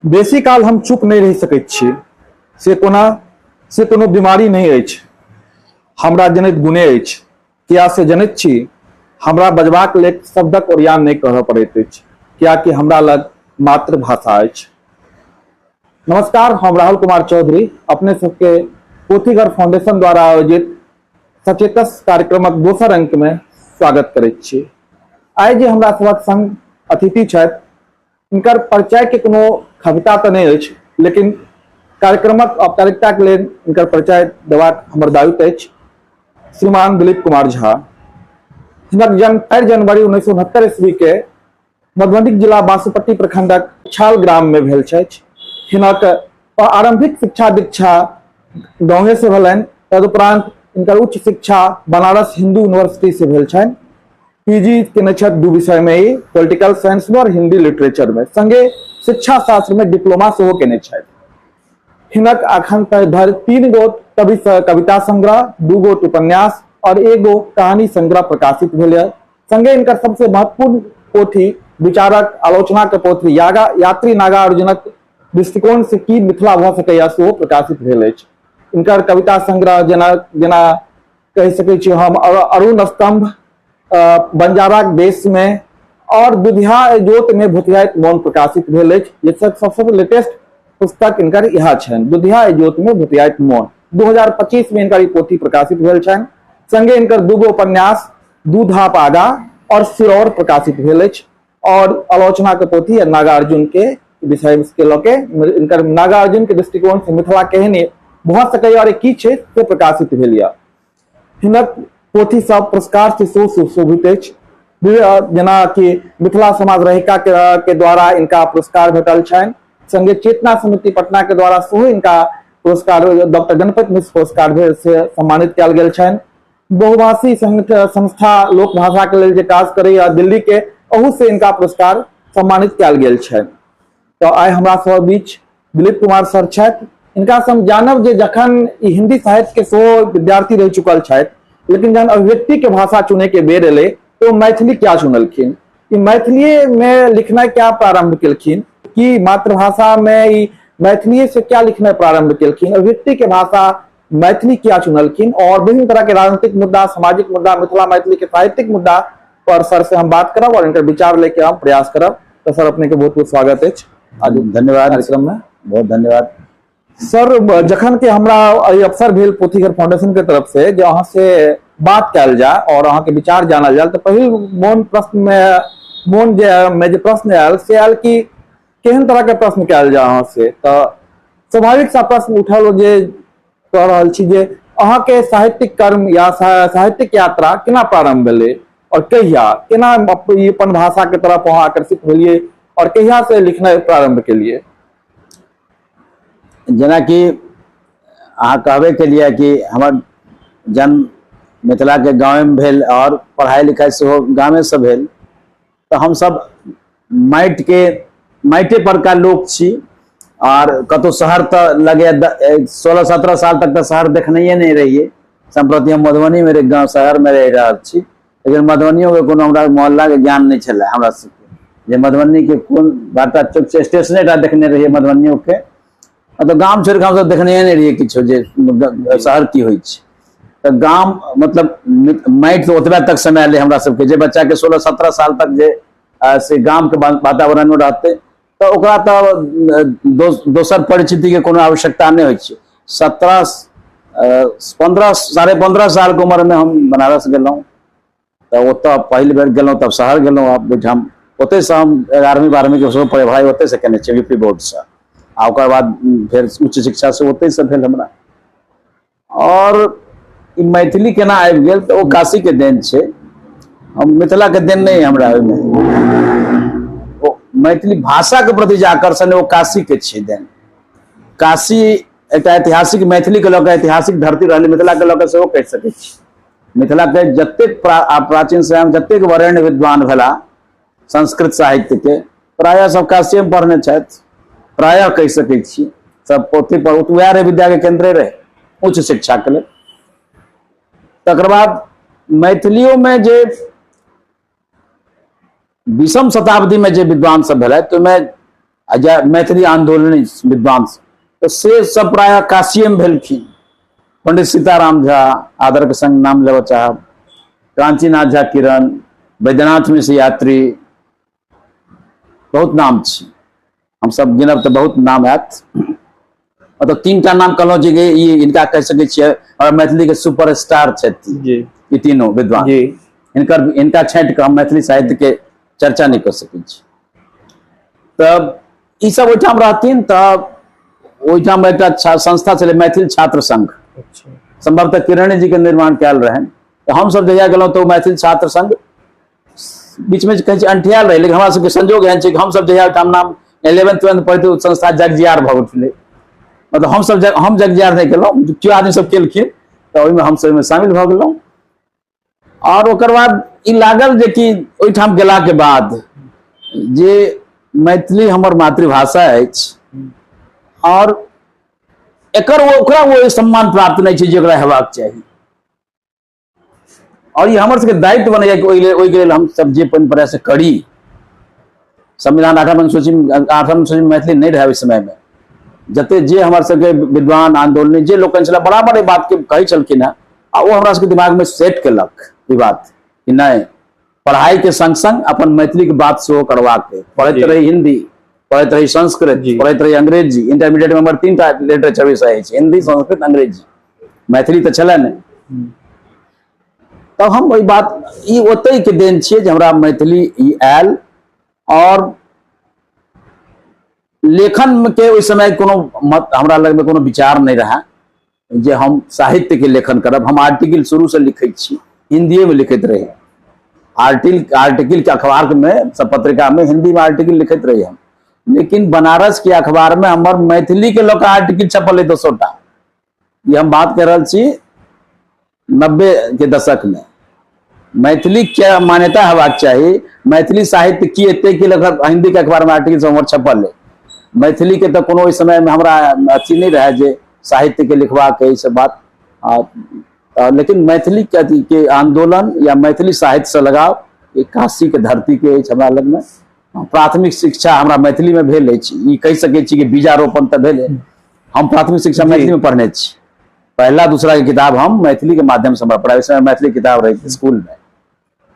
बेसी काल हम चुप नहि रहि सकैत छी। से कोना? से कोनो बीमारी नहि अछि, हमरा जनैत गुणे अछि। किया से जनैत छी? हमरा बजबाक लेल शब्दक ओरियान नहि करय पड़ैत अछि, कियाकि हमरा लग मातृभाषा अछि। नमस्कार, हम राहुल कुमार चौधरी अपने सबके पोथीघर फाउंडेशन द्वारा आयोजित सचेतस कार्यक्रमक दोसर अंक में स्वागत करैत छी। आइ जे हमरा सभक संग अतिथि छथि, हिनकर परिचय के कोनो खगता तऽ नहि अछि, लेकिन कार्यक्रमक औपचारिकता के लेल हिनकर परिचय देबाक हमर दायित्व अछि। श्रीमान दिलीप कुमार झा, हिनक जन्म 4 जनवरी 1969 ईस्वी के मधुबनी जिला बासुपट्टी प्रखंडक छाल ग्राम में भेल छथि। हिनक आरंभिक शिक्षा दीक्षा गाँवे से भेलनि। तदुपरांत हिनकर उच्च शिक्षा बनारस हिंदू यूनिवर्सिटी से भेल छनि। पीजी केने छथि दू विषय में ई, पॉलिटिकल साइंस में और हिंदी लिटरेचर में, संगे शिक्षा शास्त्र में डिप्लोमा सेहो केने छथि। हिनक अखन तक धरि 3 गोट कविता संग्रह, 2 गोट उपन्यास और 1 गो कहानी संग्रह प्रकाशित भेल है। संगे हिनकर सबसे महत्वपूर्ण पोथी विचारक आलोचना के पोथी यात्री नागार्जुनक दृष्टिकोण से की मिथिला भऽ सकैया सेहो प्रकाशित भेल अछि। हिनकर कविता संग्रह जेना जेना कहि सकै छी हम अरुण स्तंभ, बंजाराक देश में और दुधिया जोत में भुतियाइत मौन प्रकाशित भेल अछि। जे सबसे लेटेस्ट पुस्तक इनकर इहा छनि, दुधिया जोत में भुतियाइत मौन, 2025 में इनकर ई पोथी प्रकाशित भेल छनि। संगे इनकर दूगो उपन्यास दू धाप आगा और सिरौर प्रकाशित भेल अछि और आलोचना के पोथी नागार्जुन के विषय के लऽ के इनकर नागार्जुन के दृष्टिकोण से मिथिला केहन भऽ सकैया और की छै से प्रकाशित भेल यऽ। हिनक पोथी सब पुरस्कार से सेहो सुशोभित अछि, जेना कि मिथिला समाज रहिका के द्वारा इनका पुरस्कार भेटल छनि। संगे चेतना समिति पटना के द्वारा सेहो इनका पुरस्कार डॉक्टर गणपति मिश्र पुरस्कार से सम्मानित कयल गेल छनि। बहुभाषी संस्था लोक भाषा के लेल जे काज करैया दिल्ली के, अहू से इनका पुरस्कार सम्मानित कयल गेल छनि। तो आइ हमरा सब बीच दिलीप कुमार सर छथि। इनका से हम जानब जे जखन ई हिंदी साहित्य के सेहो विद्यार्थी रहि चुकल छथि, लेकिन जहन अभिव्यक्ति के भाषा चुने के बेर एलै तो मैथिली क्या चुनलखिन, ई मैथिली में लिखनाइ क्या प्रारंभ केलखिन, कि मातृभाषा में ई मैथिली से क्या लिखनाइ प्रारंभ केलखिन, अभिव्यक्ति के भाषा मैथिली क्या चुनलखिन और विभिन्न तरह के राजनीतिक मुद्दा, सामाजिक मुद्दा, मिथिला मैथिली के साहित्यिक मुद्दा पर सर से हम बात करब और इनकर विचार लेके हम प्रयास करब। तो सर अपने के बहुत बहुत स्वागत अछि आज धन्यवाद कार्यक्रम में। बहुत धन्यवाद सर। जखन के हमरा ई अवसर भेल पोथीघर फाउंडेशन के तरफ से जे अहाँ से बात कयल जाय और अहाँ के विचार जानल जाय, तो पहिल मोन प्रश्न में मोन जे में जे प्रश्न आयल से आयल कि केहन तरह के प्रश्न कयल जाय अहाँ से। तो स्वाभाविक सा प्रश्न उठल जे कह रहल छी जे अहाँ के साहित्यिक कर्म या साहित्यिक यात्रा केना प्रारंभ भेलै और कहिया केना ई अपन भाषा के तरफ अहाँ आकर्षित भेलियै और कहिया से लिखनाइ प्रारंभ केलियै? जेनाकि अहाँ कहबे केलियै कि हमर जन्म मिथिला के गाँव में भेल और पढ़ाई लिखाई सेहो गामे से भेल, तऽ हमसब माटिके माटिे परका लोक छी और कतौ शहर तऽ लगे 16-17 साल तक तऽ शहर देखनैये नहि रहियै। सम्प्रति हम मधुबनी में गाँव शहर में रहि रहल छी, लेकिन मधुबनियो के कोनो हमरा मोहल्ला के ज्ञान नहि छलै हमरा सबके, जे मधुबनी के कोन बाटा चौक छै, स्टेशने टा देखने रहियै मधुबनियो के, मतलब गाम छोड़ि कऽ हमसब देखनैये नहि रहियै किछो जे शहर की होइ छै। तऽ गाम मतलब माटि तऽ ओतबे तक समय एलै हमरा सबके, जे बच्चा के 16-17 साल तक जे से गाम के वातावरण में रहतै तऽ ओकरा तऽ दोसर परिचिति के कोनो आवश्यकता नहि होइ छै। 17, 15, 15.5 साल के उम्र में हम बनारस गेलहुँ, तऽ ओतऽ पहिल बेर गेलहुँ, तब शहर गेलहुँ। आब ओहिठाम ओतहिसँ हम 11वीं 12वीं के सेहो पढ़ाइ ओतहिसँ केने छियै, यू पी बोर्डसँ, आ ओकर बाद फेर उच्च शिक्षा से ओतहिसँ भेल हमरा। और ई मैथिली केना आबि गेल तऽ ओ काशी के देन छै, हम मिथिला के देन नहि हमरा ओहिमे। ओ मैथिली भाषा के प्रति जे आकर्षण है ओ काशी के छै देन। काशी एकटा ऐतिहासिक मैथिली के लऽ कऽ ऐतिहासिक धरती रहलै, मिथिला के लऽ कऽ सेहो कहि सकै छी। मिथिला के जतेक प्राचीन समय में जतेक वरेण्य विद्वान भेला संस्कृत साहित्य के, प्रायः सब काशिये में पढ़ने छथि, प्रायः कहि सकै छी सब पोथी पर वएह रहे, विद्या के केंद्रे रहे उच्च शिक्षा के लेल। तकर बाद मैथिलियों में जे 20वीं शताब्दी में जे विद्वान सब भेलै, तो ओहिमे आ जे मैथिली आंदोलनी विद्वान तऽ से सब प्रायः काशिएमे भेलखिन। पंडित सीताराम झा आदर के संग नाम लेबऽ चाहब, कांचीनाथ झा किरण, वैद्यनाथ मिश्र यात्री, बहुत नाम छै, हमसब गिनब तऽ बहुत नाम आयत। मतलब 3टा नाम कहलहुँ जे ई हिनका कहि सकै छियै और मैथिली के सुपर स्टार छथि जी, ई तीनों विद्वान जी। हिनका छाँटि कऽ हम मैथिली साहित्य के चर्चा नहि कऽ सकै छी। तब ई सब ओहिठाम रहथिन। तऽ ओहिठाम एकटा संस्था छलै मैथिल छात्र संघ, संभवतः किरण जी के निर्माण कयल रहनि। तऽ हमसब जहिया गेलहुँ तऽ ओ मैथिल छात्र संघ बीचमे कहै छै अंठियाल रहै, लेकिन हमरा सबके संजोग एहन छै कि हमसब जहिया ओहिठाम नाम 11th 12th पढ़िते ओ संस्था जगजियार भऽ उठलै। मतलब हमसब हम जगजियार नहि केलहुँ, केओ आदमी सब केलखिन तऽ ओहिमे हमसब ओहिमे शामिल भऽ गेलहुँ। और ओकर बाद ई लागल जे कि ओहिठाम गेलाके बाद जे मैथिली हमर मातृभाषा अछि और एकर ओकरा ओ सम्मान प्राप्त नहि छै जे ओकरा हेबाक चाही। और ई हमर सबके दायित्व बनैया कि ओहिके लेल हम सब जे अपन प्रयास करी। संविधान आठम अनुसूची में मैथिली नहीं रहे ओहि समय में, जते जे हमर सबके विद्वान आंदोलनी जे लोकनि छलै बराबर एहि बात के कहै छलखिन हेँ, आ ओ हमरा सबके दिमाग में सेट केलक ई बात कि नहीं, पढ़ाई के संग संग अपन मैथिली के बात सेहो करबाक है। पढ़ैत रही हिंदी, पढ़ैत रही संस्कृत, पढ़ैत रही अंग्रेजी। इंटरमीडिएट में हमर 3टा लिटरेचर विषय अछि, हिंदी, संस्कृत, अंग्रेजी। मैथिली तऽ छलै नहि। तब हम ओहि बात ई ओतहि के देन छियै जे हमरा मैथिली ई आयल। और लेखन के ओहि समय कोनो मत हमरा लग में कोनो विचार नहीं रहा जे हम साहित्य के लेखन करब। हम आर्टिकल शुरू से लिखै छी, हिंदीए में लिखैत रही। आर्टिकल के अखबार में, सब पत्रिका में हिंदी में आर्टिकल लिखैत रही हम। लेकिन बनारस के अखबार में हमर मैथिली के लऽ कऽ आर्टिकल छपल है 200टा। ये हम बात कर रहल छी 90 के दशक में। मैथिली के मान्यता हेबाक चाही, मैथिली साहित्य की एते कि लगभग हिंदी के अखबार में आर्टिकल सब हमर छपल है। मैथिली के तऽ कोनो ओहि समय में हमरा अथी नहीं रहे जे साहित्य के लिखबाक ई सब बात। लेकिन मैथिली के अथी के आंदोलन या मैथिली साहित्य से लगाव ई काशी के धरती के अछि हमरा लग में। प्राथमिक शिक्षा हमरा मैथिली में भेल अछि, ई कहि सकै छी कि बीजारोपण तऽ भेले। हम प्राथमिक शिक्षा मैथिली में पढ़ने छी। पहला दूसरा के किताब हम मैथिली के माध्यम से हमरा पढ़ाई समय मैथिली किताब रहे स्कूल में।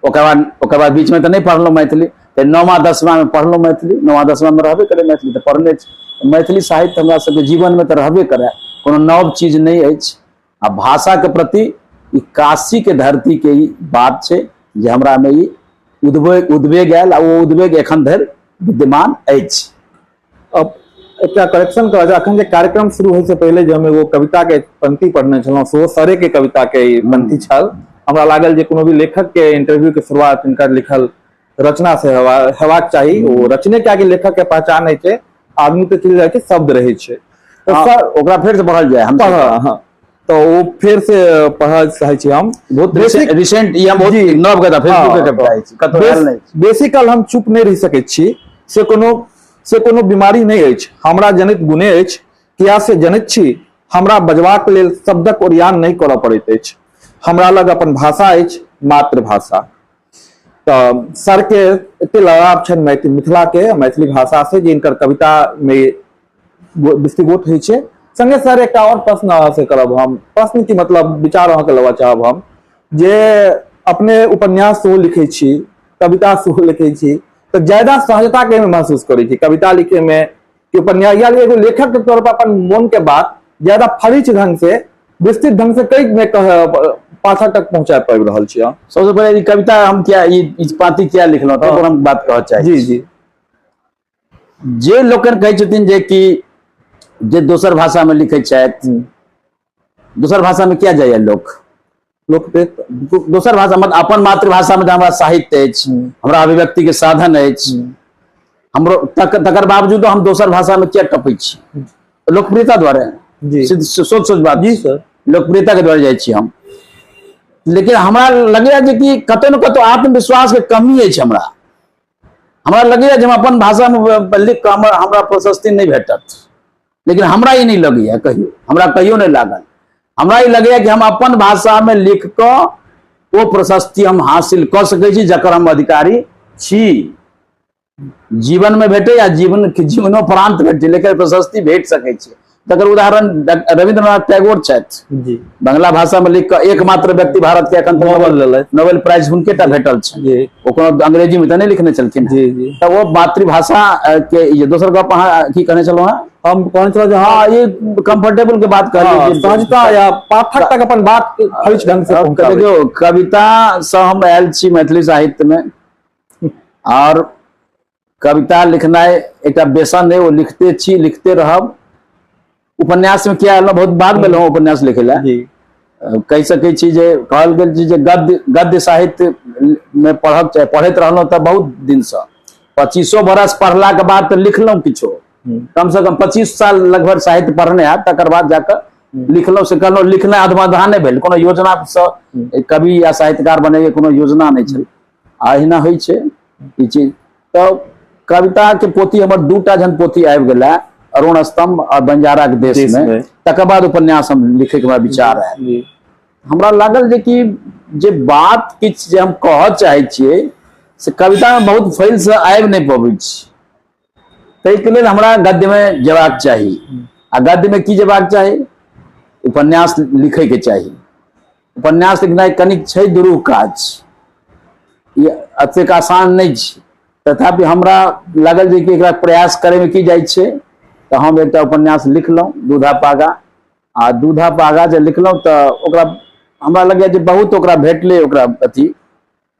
ओकर बाद बीच में तो नहीं पढ़लहुँ मैथिली, तऽ 9वां 10वां में पढ़लहुँ मैथिली। 9वां 10वां में रहबे करे मैथिली तऽ पढ़ने छी। मैथिली साहित्य हमरा सबके जीवन में तऽ रहबे करे, कोनो नव चीज नहीं अछि। आ भाषा के प्रति ई काशी के धरती के ई बात छै जे हमरा में ई उद्वेग आयल आ ओ उद्वेग एखन धरि विद्यमान अछि। अब एकटा करेक्शन करऽ चाहब, अखन जे कार्यक्रम शुरू होइ से पहिले जे हम एगो कविता के पंक्ति पढ़ने छलहुँ, सेहो सरे के कविता के ई पंक्ति छल। हमरा लागल जे कोनो भी लेखक के इंटरव्यू के शुरुआत हिनकर लिखल रचना से हेबाक चाही। ओ रचने के आगे लेखक के पहचान होइ छै, आदमी तऽ चलि जाइ छै, शब्द रहै छै। तऽ सर ओकरा फेर से पढ़ल जाय, हम पढ़, हाँ, तऽ ओ फेर से पढ़ऽ चाहै छी हम। बहुत रिसेंट ई हम बहुत नव कथा फेसबुक के कविता अछि, कतौ आयल नहि। बेसी काल हम चुप नहि रहि सकैत छी, से कोनो बीमारी नहि अछि, हमरा जनैत गुणे अछि। किया से जनैत छी, हमरा बजबाक लेल शब्दक ओरियान नहि करऽ पड़ैत अछि। हमरा लग अपन भाषा अछि, मातृभाषा। तऽ सर के एते लगाव छनि मिथिला के मैथिली भाषा से जे हिनकर कविता में दृष्टिगोत होइ छै। संगे सर एकटा और प्रश्न अहाँ से करब हम, प्रश्न की मतलब विचार अहाँके लेबऽ चाहब हम, जे अपने उपन्यास सेहो लिखै छी, कविता सेहो लिखै छी, तऽ ज्यादा सहजता के महसूस करै छी कविता लिखे में कि उपन्यास, या एगो लेखक के तौर पर अपन मोन के बात ज्यादा फरीच ढंग से विस्तृत ढंग से कई में कह पाठक तक पहुंचा पाबि रहल छी अहाँ? सबसे पहिले ई कविता हम क्या ई पांति क्या लिखलहुँ, तब हम बात कहऽ चाहै जी, जी। जे लोकनि कहै छथिन जे कि जे दोसर भाषा में लिखै छथि, दोसर भाषा में किया जाइए लोक? लोक दोसर भाषा मतलब अपन मातृभाषा में हमरा साहित्य अछि, हमरा अभिव्यक्ति के साधन अछि, हमरो तकर बावजूदो हम दोसर भाषा में किया टपै छी? लोकप्रियता द्वारे। सोच सोच बात। जी सर। लोकप्रियता के द्वारे जाइ छी हम। लेकिन हमरा लगैया जे कि कतौ ने कतौ आत्मविश्वास के कमी अछि। हमरा लगैया जे हम अपन भाषा में लिख कऽ हमरा प्रशस्ति नहि भेटत, लेकिन हमरा ई नहि लगैया कहियो, हमरा कहियो नहि लागल। हमरा ई लगैया कि हम अपन भाषा में लिख कऽ ओ प्रशस्ति हम हासिल कऽ सकै छी जकर हम अधिकारी छी। जीवन में भेटे या जीवन जीवनोपरांत भेटे, लेकिन प्रशस्ति भेट सकै छै। तकर उदाहरण रविंद्रनाथ टैगोर छथि जी। बांग्ला भाषा में लिख कऽ एकमात्र व्यक्ति भारत के एखन तक नोबेल लेलथि। नोबेल प्राइज हुनके टा भेटल छै। जी। ओ कोनो अंग्रेजी में तऽ नहि लिखने छलखिन। जी जी। तऽ ओ मातृभाषा के ई जे दोसर गप अहाँ की कहने छलहुँ हँ? हम कहने छलहुँ जे हाँ, ये कंफर्टेबल के बात कहलियै हाँ, जे सहजता या पाठक तक अपन बात फरिच ढंग से पहुंचाबै। देखियौ, कविता से हम आयल छी मैथिली साहित्य में, और कविता लिखनाइ एकटा व्यसन अइ, ओ लिखते छी, लिखते रहब। उपन्यास में किया एलहुँ, बहुत बाद में एलहुँ उपन्यास लिखै लए। जी। कहि सकै छी जे कहल गेल छै जे गद्य साहित्य में पढ़ब चाहे पढ़ैत रहलहुँ तऽ बहुत दिनसँ 25 बरस पढ़लाके बाद तऽ लिखलहुँ किछो, कम से कम 25 साल लगभग साहित्य पढ़ने हैत, तकर बाद जाकऽ लिखलहुँ। से कहलहुँ लिखनाइ अधमधा नहि भेल, कोनो योजनासँ कवि या साहित्यकार बनैके कोनो योजना नहि छल, आ एहिना होइ छै ई चीज। तऽ कविता के पोथी हमर दूटा जहन पोथी आबि गेलै, अरुण स्तंभ और बंजारा के देश देश में, में। तकर बाद उपन्यास हम लिखे के हमरा विचार आयल। जी। हमरा लागल जे कि जे बात किछु जे हम कहऽ चाहै छियै से कविता में बहुत फैल से आबि नहि पबै छै, ताहिके लेल हमरा गद्य में जेबाक चाही। आ गद्य में की जेबाक चाही? उपन्यास लिखै के चाही। उपन्यास लिखनाइ कनिक छै दुरूह काज, ई एतेक आसान नहि छै। तथापि हमरा लागल जे कि एकरा प्रयास करैमे की जाइ छै, तऽ हम एकटा उपन्यास लिखलहुँ दूधा पागा। आ दूधा पागा जे लिखलहुँ तऽ ओकरा हमरा लगैए जे बहुत ओकरा भेटलै, ओकरा अथी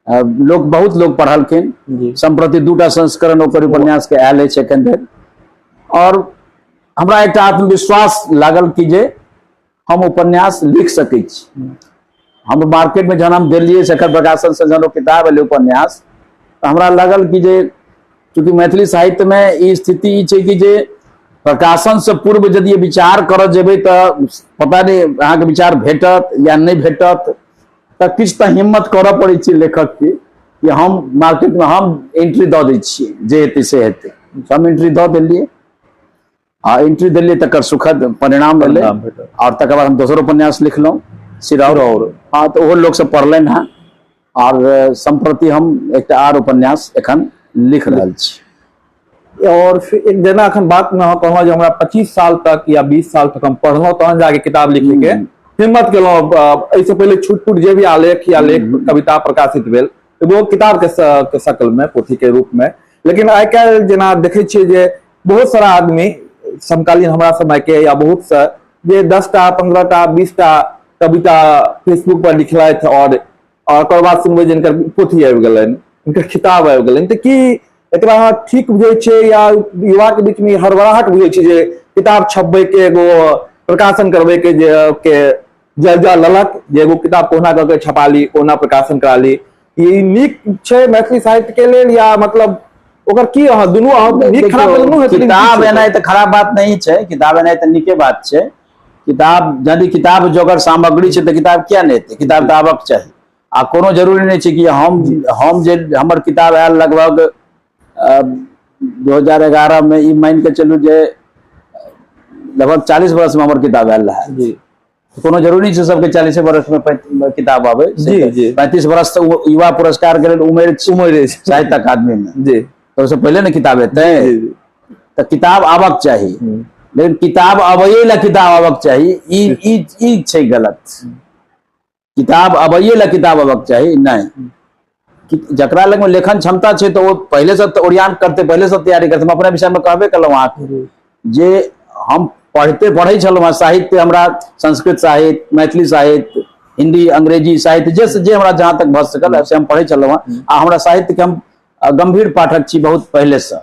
लोक बहुत लोक पढ़लखिन। जी। सम्प्रति दूटा संस्करण ओकर उपन्यास के आयल अछि एखन धरि। और हमरा एकटा आत्मविश्वास लागल कि जे हम उपन्यास लिख सकै छी। हम मार्केट में जहन हम देलियै शेखर प्रकाशन से जहन ओ किताब एलै उपन्यास, तऽ हमरा लागल कि जे चूँकि मैथिली साहित्य में ई स्थिति ई छै कि जे प्रकाशन से पूर्व यदि विचार करऽ जेबै तऽ पता नहि अहाँके विचार भेटत या नहि भेटत, तऽ किछु तऽ हिम्मत करऽ पड़ै छै लेखक के कि हम मार्केट में हम एंट्री दऽ दै छियै, जे हेतै से हेतै। हम एंट्री दऽ देलियै आ एंट्री देलियै तकर सुखद परिणाम भेलै। परिणाम भेटल। और तकर बाद हम दोसर उपन्यास लिखलहुँ सिरौर। सिरौर। हाँ, तऽ ओहो लोक सब पढ़लनि हँ। और सम्प्रति हम एकटा आर उपन्यास एखन लिख रहल छी। और फिर एक जेना एखन बात में अहाँ कहलहुँ जे हमरा 25 साल तक या 20 साल तक हम पढ़लहुँ तहन जाके किताब लिखे के हिम्मत केलहुँ। एहिसँ पहिले छूट-फूट जे भी आलेख या लेख कविता प्रकाशित भेल वो किताब के शक्ल में, पोथी के रूप में। लेकिन आइ काल्हि जेना देखै छियै जे बहुत सारा आदमी समकालीन हमरा समय के या बहुत से जे 10 टा 15 टा 20 टा कविता फेसबुक पर लिखलथि और ओकर बाद सुनबै जे हिनकर पोथी आबि गेलनि, हिनकर किताब आबि गेलनि। तऽ की एकरा अहाँ ठीक बुझै छियै या युवा के बीच में हड़बड़ाहट बुझै छियै जे किताब छपबै के एगो प्रकाशन करबै के जे के जायजा लेलक जे एगो किताब कोना कऽ के छपा ली, कोना प्रकाशन करा ली, ई नीक छै मैथिली साहित्य के लेल या मतलब ओकर की अहाँ दुनू अहाँ नीक खराब दुनू हेतै? किताब एनाइ तऽ खराब बात नहीं छै, किताब एनाइ तऽ नीके बात छै। किताब यदि किताब जोगर सामग्री छै तऽ किताब किया नहि एतै? किताब तऽ आबक चाही। आ कोनो जरूरी नहि छै कि हम जे हमर किताब आयल लगभग 2011 में, ई मान के चलू जे लगभग 40 वर्ष में हमर किताब आयल रहै। जी। कोनो जरूरी छै सबके 40 वर्ष में किताब आबै। जी, जी। 35 वर्ष तऽ युवा पुरस्कार के लेल उमेर छै। उमेर अछि। साहित्य अकादमी में। जी। तऽ ओहिसँ पहिले ने किताब एतै। जी, जी। तऽ किताब आबक चाही, लेकिन किताब अबैये लए किताब आबक चाही ई ई ई छै गलत। किताब अबैये लए किताब आबक चाही नहि। जकरा लग में लेखन क्षमता छै तऽ ओ पहिले से ओरियान करते, पहिले से तैयारी करते। हम अपना विषय में कहबे केलहुँ अहाँके जे हम पढ़ै छलहुँ हँ साहित्य, हमरा संस्कृत साहित्य, मैथिली साहित्य, हिंदी, अंग्रेजी साहित्य जे जे हमरा जहाँ तक भऽ सकल से हम पढ़ै छलहुँ हँ। आ हमरा साहित्य के हम गंभीर पाठक छी बहुत पहिले से,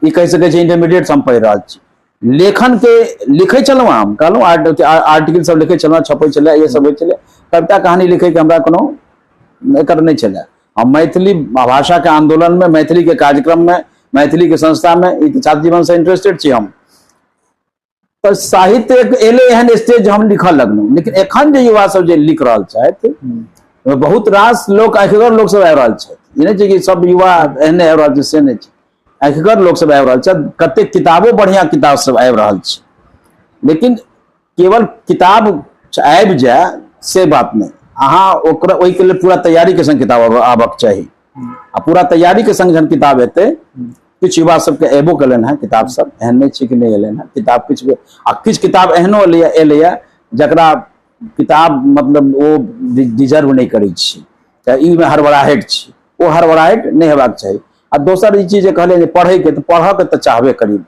ई कहि सकै छी इंटरमीडिएट से हम पढ़ि रहल छी। लेखन के लिखै छलहुँ हँ, हम कहलहुँ आर्टिकल सब लिखै छलहुँ, छपै छलै, ये सब होइ छलै। कविता कहानी लिखै के हमरा कोनो एकर नहि छलै। हम मैथिली भाषा के आंदोलन में, मैथिली के कार्यक्रम में, मैथिली के संस्था में, ई छात्र जीवन से इंटरेस्टेड छी हम। तऽ साहित्य एक एलै एहन स्टेज हम लिखऽ लगलहुँ। लेकिन एखन जे युवा सब जे लिख रहल छथि, बहुत रास लोक आँखिगर लोक सब आबि रहल छथि। ई नहि छै कि सब युवा एहने आबि रहल छै, से नहि छै। आँखिगर लोक सब आबि रहल छथि, कतेक किताबो बढ़िया किताब सब आबि रहल छै। लेकिन केवल किताब आबि जाय से बात नहि, अहाँ ओकरा ओहिके लेल पूरा तैयारी के संग किताब आबक चाही। आ पूरा तैयारी के संग जहन किताब एतै किछु युवा सबके एबो केलनि हेँ किताब सब, एहन नहि छै कि नहि एलनि हेँ किताब। किछु आ किछु किताब एहनो एलैए एलैए जकरा किताब मतलब ओ डिजर्व नहि करै छै, तऽ ई मे हड़बड़ाहटि छै, ओ हड़बड़ाहटि नहि हेबाक चाही। आ दोसर ई चीज जे कहलियै जे पढ़ैके, तऽ पढ़ऽके तऽ चाहबे करी।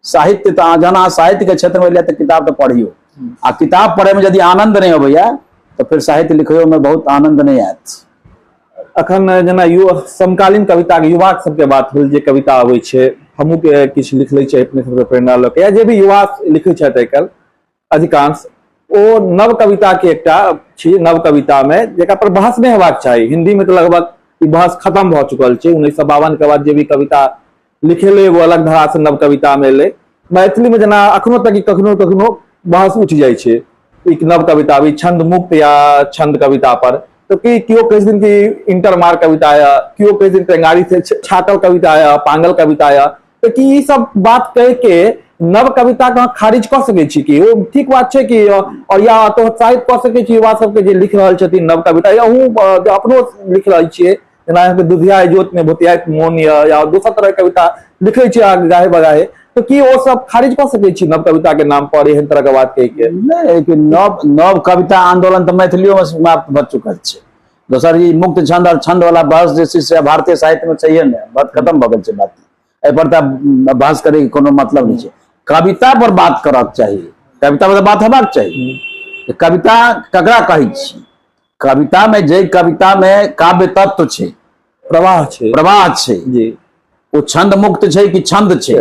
साहित्य तऽ जहन अहाँ साहित्यके क्षेत्रमे एलियै तऽ किताब तऽ पढ़ियौ, आ किताब पढ़ैमे यदि आनन्द नहि अबैया तऽ फेर साहित्य लिखैयोमे बहुत आनन्द नहि आयत। अखन जेना युवा समकालीन कविता के युवा सबके बात भेल, जे कविता अबै छै, हमहूँ के किछु लिख लै छियै अपने सबके प्रेरणा लऽ के, या जे भी युवा लिखै छथि आइ काल्हि अधिकांश, ओ नव कविता के एकटा छी। नव कविता में जेकरा पर बहस नहि हेबाक चाही, हिंदी में तऽ लगभग ई बहस खत्म भऽ चुकल छै। 1952 के बाद जे भी कविता लिखेलै वो अलग धारा से नव कविता में एलै। मैथिली में जेना अखनो तक कखनो कखनो बहस उठि जाइ छै एक नव कविता अभी छंद मुक्त या छंद कविता पर, तो कि केओ कहै छथिन कि इंटर मार कविता या केओ कहै छथिन टेंगारी से छाटल कविता या पांगल कविता या, तऽ की ई सब बात कहि के नव कविता के अहाँ खारिज कऽ सकै छी कि ओ ठीक बात छै कि, और या प्रोत्साहित कऽ सकै छी युवा सबके जे लिख रहल छथिन नव कविता, या अहूँ जे अपनो लिख रहल छियै, जेना अहाँके दुधिया इजोत में भोतियाइत मोन या दोसर तरह के कविता लिखै छियै अहाँ गाहे बगाहे, तऽ की ओ सब खारिज कऽ सकै छी नव कविता के नाम पर एहन तरह के बात कहि के? नहि, कि नव नव कविता आंदोलन तऽ मैथिलियो मे समाप्त भऽ चुकल छै। दोसर ई मुक्त छंद और छंद वाला बहस जे छै से भारतीय साहित्य में छैहे नहि, बात खत्म भऽ गेल छै। बात एहि पर तऽ बहस करे के कोनो मतलब नहि छै। कविता पर बात करक चाही, कविता पर तऽ बात हेबाक चाही। कविता ककरा कहै छी? कविता में जे कविता में काव्य तत्व छै, प्रवाह छै, प्रवाह छै जी, ओ छंद मुक्त छै कि छंद छै,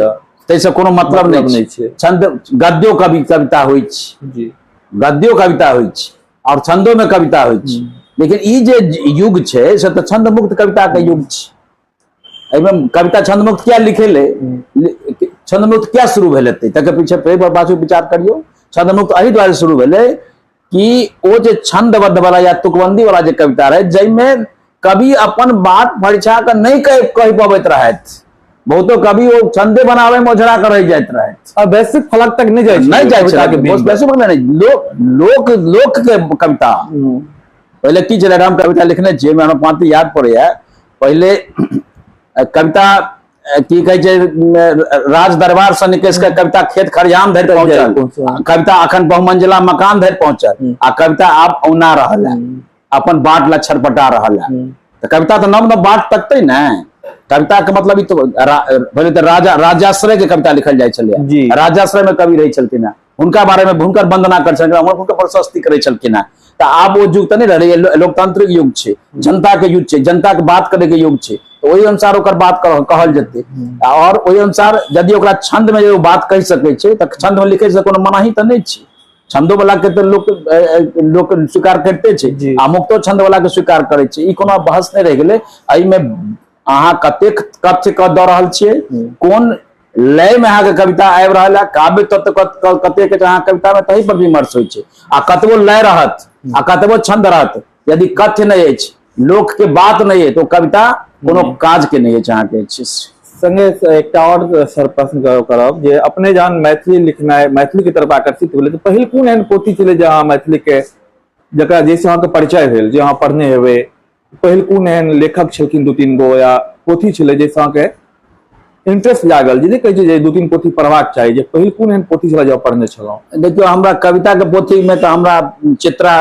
ताहिसँ कोनो मतलब नहि छै। छंद गद्यो कवि कविता होइ छै जी, गद्यो कविता होइ छै और छंदो में कविता होइ छै। लेकिन ई जे युग छै से तऽ छंद मुक्त कविता के युग छै। एहिमे कविता छंद मुक्त किया लिखेलै, छंद मुक्त किया शुरू भेल हेतै, तकर पीछे फेर पाछू विचार करियौ। छंद मुक्त एहि दुआरे शुरू भेलै कि ओ जे छंदबद्ध वाला या तुकबंदी वाला जे कविता रहै, जाहिमे कवि अपन बात फरिछा कऽ नहि कहि पबैत रहथि, बहुतो कवि ओ छंदे बनाबै मे ओझरा कऽ रहि जाइत रहथि आ वैश्विक फलक तक नहि जाइ नहि जाइ छलै, वैश्विक फलक नहि, लोक लोक लोक के कविता। पहिले की छलै, हम कविता लिखने छियै, हमरा पाँति याद पड़ैया। पहिले कविता की कहै छै, राज दरबार से निकलि कऽ कविता खेत खरिहान धरि पहुंचल, कविता अखन बहुमंजिला मकान धरि पहुंचल, आ कविता आब औना रहल है, अपन बाट ला छटपटा रहल है। तऽ कविता तऽ नव नव बाट तकतै ने। कविता के मतलब ई तो पहिले तऽ राजा राजाश्रय के कविता लिखल जाइ छलै, राजाश्रय में कवि रहै छलखिन हेँ, हुनका बारे में हुनकर वंदना करै छलखिन, हुनकर प्रशस्ति करै छलखिन हेँ। तऽ आब ओ युग तऽ नहि रहलै, लोकतांत्रिक युग छै, जनता के युग छै, जनता के बात करे के युग छै, तऽ ओहि अनुसार ओकर बात कहल जेतै। और ओहि अनुसार यदि ओकरा छंद में ओ बात कहि सकै छै तऽ छंद में लिखै से कोनो मनाही तऽ नहि छै। छंदो वाला के तऽ लोक लोक स्वीकार करिते छै आ मुक्तो छंद वाला के स्वीकार करै छै। ई कोनो बहस नहि रहि गेलै। एहिमे अहाँ कतेक कथ्य कऽ दऽ रहल छियै, कोन लय में अहाँके कविता आबि रहल है, काव्य तत्व कतेक छै अहाँ कविता में, तही पर विमर्श होइ छै। आ कतबो लय रहत आ कतबो छंद रहत, यदि कथ्य नहि अछि, लोक के बात नहि अछि, तो कविता कोनो काज के नहि अछि अहाँके। संगे एकटा और सर प्रश्न करब जे अपने जहन मैथिली लिखनाइ मैथिली के तरफ आकर्षित भेलै तऽ पहिल कोन एहन पोथी छलै जे अहाँ मैथिली के जकरा जाहिसँ अहाँके परिचय भेल, जे अहाँ पढ़ने हेबै, पहिल कोन एहन लेखक छलखिन दू तीन गो या पोथी छलै जाहिसँ अहाँके इंटरेस्ट जागल, जे कहै छै जे दू तीन पोथी पढ़बाक चाही, जे पहिल कोन एहन पोथी छलै जे पढ़ने छलहुँ? देखियौ, हमरा कविता के पोथी में तऽ हमरा चित्रा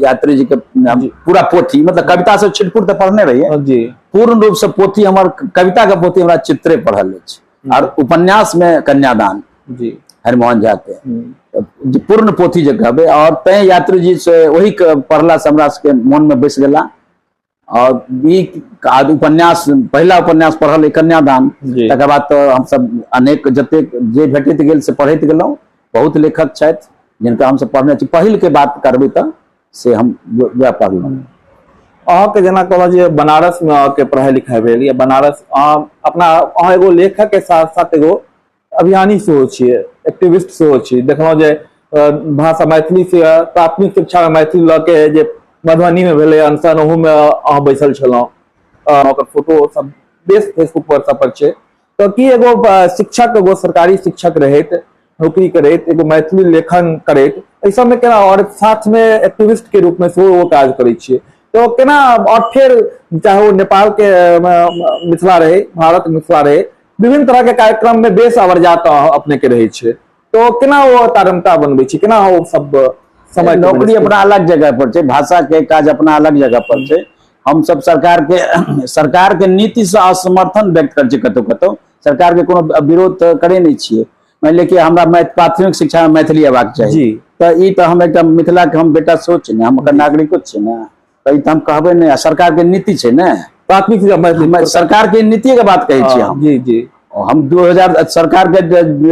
यात्री जी के पूरा पोथी, मतलब कविता सब छिटपुट तऽ पढ़ने रहियै जी, पूर्ण रूप से पोथी हमर कविता के पोथी हमरा चित्रे पढ़ल अछि, और उपन्यास में कन्यादान जी हरिमोहन झा के पूर्ण पोथी जे कहबै, और तैं यात्री जी से वही पढ़ला से हमरा सबके मन में बैस गेला। और ई उपन्यास पहिला उपन्यास पढ़ल कन्यादान, तकर बाद तऽ हमसब अनेक जतेक जे भेटैत गेल से पढ़ैत गेलहुँ। बहुत लेखक छथि जिनका हमसब पढ़ने छी। पहिल के बात करबै तऽ से हम वएह पढ़लहुँ। अहाँके जेना कहलहुँ जे बनारस में अहाँके पढ़ाई लिखाई भेल, या बनारस अहाँ अपना अहाँ एगो लेखक के साथ साथ एगो अभियानी सेहो छियै, एक्टिविस्ट सेहो छी। देखलहुँ जे भाषा मैथिली से प्राथमिक शिक्षा में मैथिली लऽ के जे मधुबनी में भेलै अनशन, ओहू में अहाँ बैसल छलहुँ, ओकर फोटो सब बेस फेसबुक पर सब पर छै। तऽ की एगो शिक्षक, एगो सरकारी शिक्षक रहैत, नौकरी करैत, एगो मैथिली लेखन करैत, एहि सबमे केना, और साथ में एक्टिविस्ट के रूप में सेहो ओ काज करै छियै, तऽ केना, और फेर चाहे ओ नेपाल के मिथिला रहै, भारत मिथिला रहै, विभिन्न तरह के कार्यक्रम में बेस आवर्जात अपने के रहै छै, तो केना ओ तारतम्यता बनबै छी, केना ओ सब समय के नौकरी manage अपना अलग जगह पर छै, भाषा के काज अपना अलग जगह पर छै। हम सब सरकार के नीति से असमर्थन व्यक्त करै छियै, कतौ कतौ सरकार के कोनो विरोध तऽ करै नहि छियै। मानि लिअ कि हमरा प्राथमिक शिक्षा में मैथिली अयबाक चाही तऽ ई तऽ हम एकटा मिथिला के हम बेटा सेहो छी ने, हम ओकर नागरिको छियै ने, तऽ ई तऽ हम कहबै नहि। आ सरकार के नीति छै ने प्राथमिक शिक्षा मैथिली, सरकार के नीति के बात कहै छियै हम। जी जी। हम 2000 सरकार के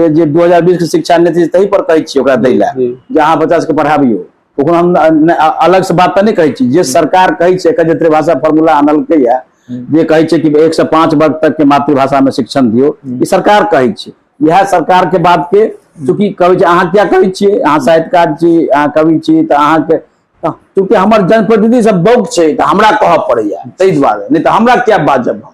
जे 2020 के शिक्षा नीति छै, ताहि पर कहै छियै ओकरा दै लए जे अहाँ बच्चा सबके पढ़ाबियौ। ओकरो हम अलग से बात तऽ नहि कहै छी, जे सरकार कहै छै एकर जे त्रिभाषा फॉर्मूला आनलकैया, जे कहै छै कि 1 से 5 वर्ग तक के मातृभाषा में शिक्षण दियौ, ई सरकार कहै छै। इएह सरकार के बात के चूँकि कहै छै, अहाँ किया कहै छियै, अहाँ साहित्यकार छी, अहाँ कवि छी, तऽ अहाँके चूँकि हमर जनप्रतिनिधि सब बौक छै तऽ हमरा कहऽ पड़ैया, ताहि दुआरे, नहि तऽ हमरा किया बाजब हम।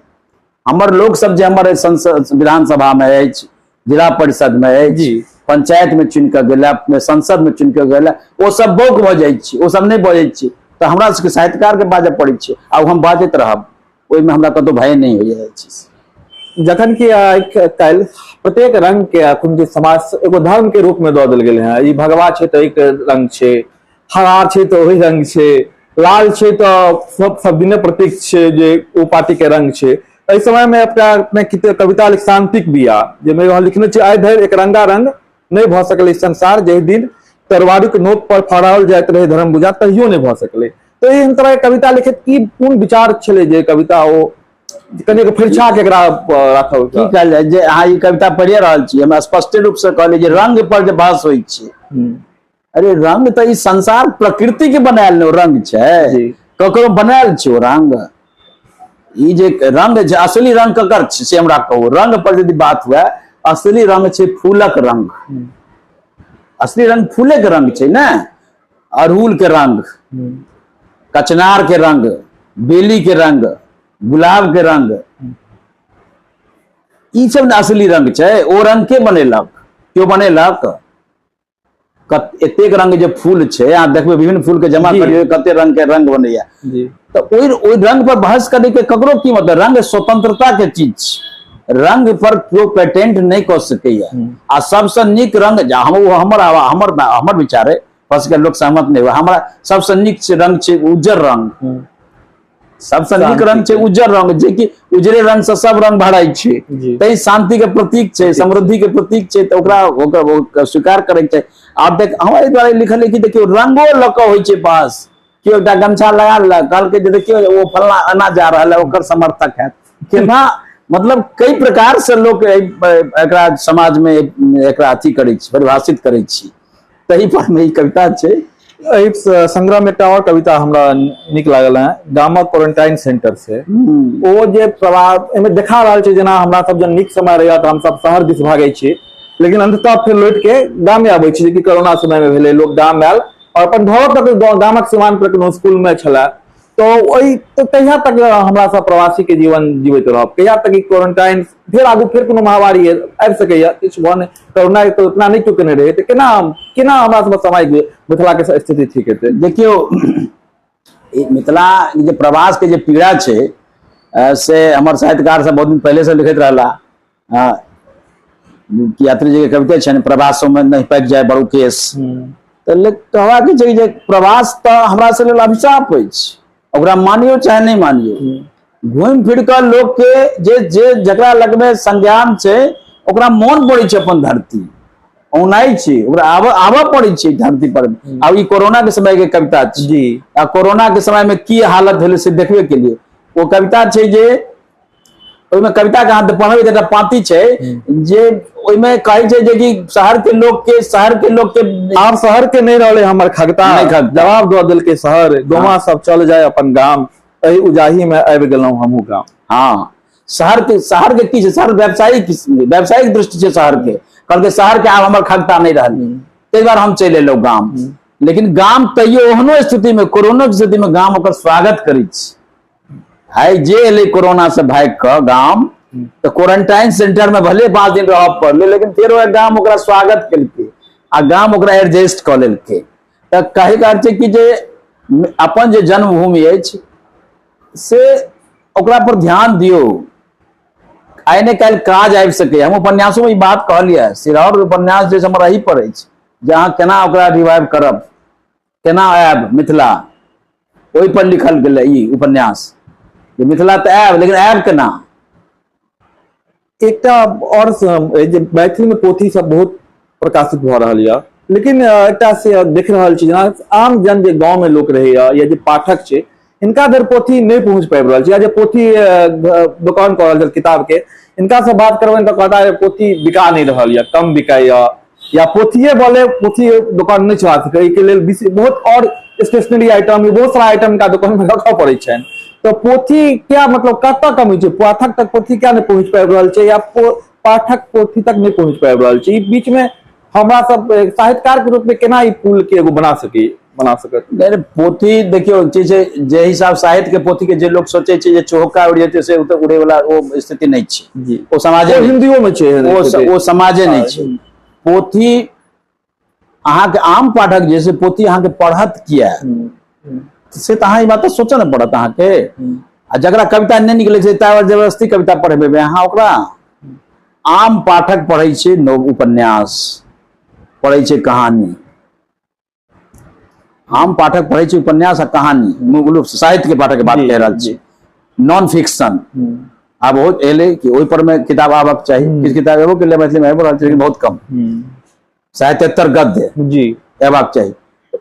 हमर लोक सब जे हमर संसद विधानसभा में अछि, जिला परिषद में अछि, पंचायत में चुनि कऽ गेला, संसद में चुनि कऽ गेला, ओ सब बौक भऽ जाइ छै, ओ सब नहि बजै छै, तऽ हमरा सबके साहित्यकार के बाजऽ पड़ै छै। आ हम बाजैत रहब, ओहिमे हमरा कतौ भय नहि होइया एहि चीज। जखन कि आइ काल्हि प्रत्येक रंग के अखन जे समाज एगो धर्म के रूप में दऽ देल गेल है, ई भगवा छै तऽ एक रंग छै, हरा छै तऽ ओहि रंग छै, लाल छै तऽ सब सब दिने प्रतीक छै जे ओ पार्टी के रंग छै। एहि समय में अपना अपने कविता लिख शांतिक बिया जाहिमे अहाँ लिखने छी, आइ धरि एक रंगा रंग नहि भऽ सकलै संसार, जाहि दिन तरुआरिक नोक पर फहराओल जाइत रहै धर्म बुझा तहियो नहि भऽ सकलै। तऽ एहन तरह के कविता लिखैत की कोन विचार छलै जे कविता ओ कनिक फरिछा के एकरा राखल? की कहल जाय जे अहाँ ई कविता पढ़िए रहल छी, हम स्पष्टे रूप से कहलियै जे रंग पर जे बहस होइ छै, अरे रंग तऽ ई संसार प्रकृति के बनायल ने रंग छै, ककरो बनायल छै ओ रंग? ई जे रंग छै असली रंग ककर छै से हमरा कहू। रंग पर यदि बात हुए, असली रंग छै फूलक रंग, असली रंग फूले के रंग छै ने, अड़हुल के रंग, कचनार के रंग, बेली के रंग, गुलाब के रंग, ई सब ने असली रंग छै। ओ रंग के बनेलक? केओ बनेलक? एतेक रंग जे फूल छै, अहाँ देखबै विभिन्न फूल के जमा करियौ कते रंग के रंग बनैया। तऽ ओहि रंग पर बहस करे के ककरो की मतलब? रंग स्वतंत्रता के चीज छै, रंग पर केओ पेटेंट नहि कऽ सकैया। आ सबसँ नीक रंग हमर हमर हमर विचार है, बस के लोक सहमत नहि हुए, हमरा सबसँ नीक रंग छै उज्जर रंग। सबसे नीक रंग छै उज्जर रंग, जे कि उजरे रंग से सब रंग भराइ छै, तै शांति के प्रतीक छै, समृद्धि के प्रतीक छै, तऽ ओकरा ओकर स्वीकार करे के चाही। आब देख, हम एहि दुआरे लिखल कि देखियौ रंगो लऽ कऽ होइ छै बहस। केओ एकटा गमछा लगा लेलक, कहलकै जे देखियौ ओ फलना एना जा रहल है, ओकर समर्थक है, केना मतलब कई प्रकार से लोक एकरा समाज में एकरा अथी करै छै, परिभाषित करै छै। तही पर में ई कविता छै। एहि संग्रह में एकटा और कविता हमरा नीक लागल है, गामक क्वारंटाइन सेंटर से। ओ जे प्रभाव एहिमे देखा रहल छै, जेना हमरा सब जब नीक समय रहैया तऽ हमसब शहर दिस भागै छी, लेकिन अंततः फेर लौट के गामे आबै छी, जेकि कोरोना समय में भेलै, लोक गाम आयल और अपन घर तक गामक सीमान पर कोनो स्कूल में छलै, तो ओहि तो कहिया तक हमरा सब प्रवासी के जीवन जीवित रहब, कहिया तक ई क्वारंटाइन, फेर आगू फेर कोनो महामारी आबि सकैया, किछु भऽ नहि, कोरोना तऽ उतना नहि केओ केने रहै, तऽ केना केना हमरा सब समय मिथिला के स्थिति ठीक हेतै? देखियौ, मिथिला जे प्रवास के जे पीड़ा छै से हमर साहित्यकार सब बहुत दिन पहले से लिखैत रहला। यात्री जी के कविते छनि, प्रवासों में नहीं पाकि जाए बड़ू केस। तऽ कहबाक छै जे प्रवास तऽ हमरा सब लेल अभिशाप अछि, ओकरा मानियो चाहे नहि मानियो। घुमि फिर कऽ लोक के जे जे जकरा लगमे संज्ञान छै ओकरा मोन पड़ै छै अपन धरती, औनाइ छै, ओकरा आबऽ आबऽ पड़ै छै धरती पर। आब ई कोरोना के समय के कविता छै आ कोरोना के समय में की हालत भेलै से देखबे के लिए ओ कविता छै जे ओहिमे कविता के अहाँ पढ़बै तऽ एकटा पाँति छै जे ओहिमे कहै छै जे कि शहर के लोक के, शहर के लोक के आब शहर के नहि रहलै हमर खगता, नहि खगता। जवाब दऽ देलकै शहर, गोमा सब चल जाय अपन गाम, एहि उजाही में आबि गेलहुँ हमहूँ गाम। हाँ, शहर के की छै, शहर व्यावसायिक किस्म, व्यावसायिक दृष्टि छै शहर के। कहलकै शहर के आब हमर खगता नहि रहल, ताहि दुआरे हम चलि एलहुँ गाम। लेकिन गाम तैयो ओहनो स्थिति में, कोरोनो के स्थिति में गाम ओकर स्वागत करै छै। है जे एलै कोरोना से भागि कऽ गाम, तऽ क्वारंटाइन सेंटर में भले 5 दिन रहऽ पड़लै, लेकिन फेर ओहि गाम ओकरा स्वागत केलकै आ गाम ओकरा एडजस्ट कऽ लेलकै। तऽ कहैके अर्थ छै कि जे अपन जे जन्मभूमि अछि से ओकरा पर ध्यान दियौ। आइ ने काल्हि काज आबि सकैए। हम उपन्यासोमे ई बात कहलियै, सिरौर उपन्यास जे हमर एही पर अछि जे अहाँ केना ओकरा रिवाइव करब, केना आयब मिथिला, ओहि पर लिखल गेलै ई उपन्यास जे मिथिला तऽ आयब, लेकिन आयब केना। एकटा आओर जे मैथिली में पोथी सब बहुत प्रकाशित भऽ रहल यऽ, लेकिन एकटा से देख रहल छी जेना आम जन जे गाँव में लोक रहैया या जे पाठक छै, हिनका धरि पोथी नहि पहुंच पाबि रहल छै, या जे पोथी दोकान कऽ रहल छै किताब के, हिनका से बात करबनि तऽ कहता पोथी बिका नहि रहल यऽ, कम बिकाइया, या पोथिए बोले पोथी दोकान नहि चला सकै, एहिके लेल बहुत और स्टेशनरी आइटम, बहुत सारा आइटम हिनका दोकान में रखऽ पड़ै छनि। तऽ पोथी क्या मतलब कतऽ कमी छै, पाठक तक पोथी क्या नहि पहुंच पाबि रहल छै, या पाठक पोथी तक नहि पहुंच पाबि रहल छै? ई बीच में हमरा सब साहित्यकार के रूप में केना ई पुल के एगो बना सकी, बना सकत? नहीं, पोथी देखियौ जे छै, जे हिसाब साहित्य के पोथी के जे लोग सोचे छै जे चौका उड़ जेतै, से ओतऽ उड़े वाला ओ स्थिति नहि छै। ओ समाजे हिंदियो में छै, ओ समाजे नहि छै। पोथी अहाँके आम पाठक जे से पोथी अहाँके पढ़त किया, से तऽ अहाँ ई बात तऽ सोचऽ ने पड़त अहाँके। आ जकरा कविता नहि निकलै छै ताहि जबरदस्ती कविता पढ़बेबै अहाँ ओकरा। आम पाठक पढ़ै छै नव उपन्यास, पढ़ै छै कहानी। आम पाठक पढ़ै छै उपन्यास आ कहानी, मूल रूप से साहित्य के पाठक के बात कहि रहल छी, नॉन फिक्शन। आब बहुत एलै कि ओहि पर में किताब आबक चाही, किछु किताब एबो के मैथिली में आबि रहल छै, लेकिन बहुत कम। साहित्येतर गद्य एबाक चाही,